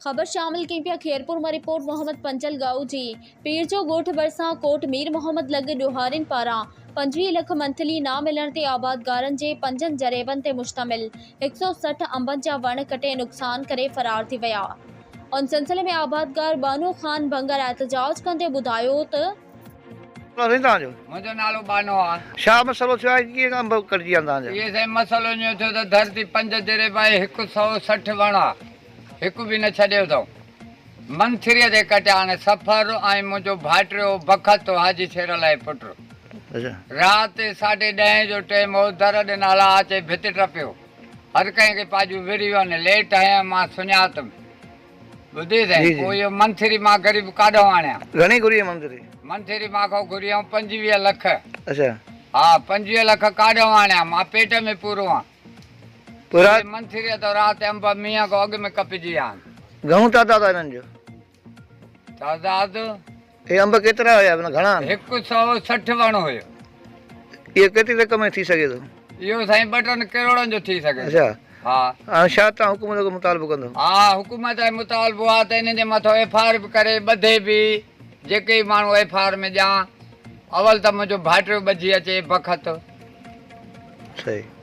خبر شامل ڪئي پيا خيرپور مان رپورٽ محمد پنجل ڳائو جي پير جو ڳوٺ ڀرسان ڪوٽ مير محمد لڳ ڏوهارين پاران 25 لک منٿلي نه ملڻ تي آبادگارن جي پنجن جريبن تي مشتمل هڪ سئو 60 انبن جا وڻ ڪٽي نقصان ڪري فرار ٿي ويا ان سلسلي ۾ آبادگار ٻانهو خان ڀنگر احتجاج ڪندي ٻڌايو ته. نالو سائين توهان جو؟ منهنجو نالو ٻانهو آ. ڇا مسئلو ٿيو آهي ڪيئن انب ڪٽجي ويا آهن توهان جا؟ اهي سائين مسئلو ائين ٿيو ته ڌرتي پنج جريب آهي هڪ سئو 60 وڻ آ هڪ به نه ڇڏيو اٿئون منٿريء تي ڪٽيا آهن سفر ۽ منهنجو ڀائٽيو بخت حاجي شير علي پٽ رات ساڍي ڏهين جو ٽيم هو در ڏنل آ اچي ڀت ٽپيو هر ڪنهن کي پاڄون وري ويون ليٽ هنيم مان سڃاتم ٻڌي سائين پوء اهو منٿري مان غريب ڪاڏهون آڻيان. گهڻي گهري منٿري؟ منٿري مان کان گهري آئون 25 لک. اڇا. ها 25 لک ڪاڏهون آڻيان مان پيٽ ۾ پورو آن. پوء رات. منٿري ته رات انب مينهن کان اڳ ۾ ڪپجي ويا آهن. گهڻو تعداد آهي انهن جو؟ تعداد. اهي انب ڪيترا هيا معنيٰ گهڻا آهن؟ هڪ سئو 60 وڻ هيو. اهو ڪيتري رقم ۾ ٿي سگهي ٿو؟ اهو سائين ٻه ٽن ڪروڙن جو ٿي سگهي ٿو. اڇا. ها. هاڻي ڇا توهان حڪومت کان مطالبو ڪندو؟ ها حڪومت کي مطالبو آهي ته انهن جي مٿو ايف I R به ڪري ٻڌي به جيڪي به ماڻهو ايف I R ۾ ڏيان اول ته منهنجو ڀائٽيو ٻڌي اچي بخت. صحيح.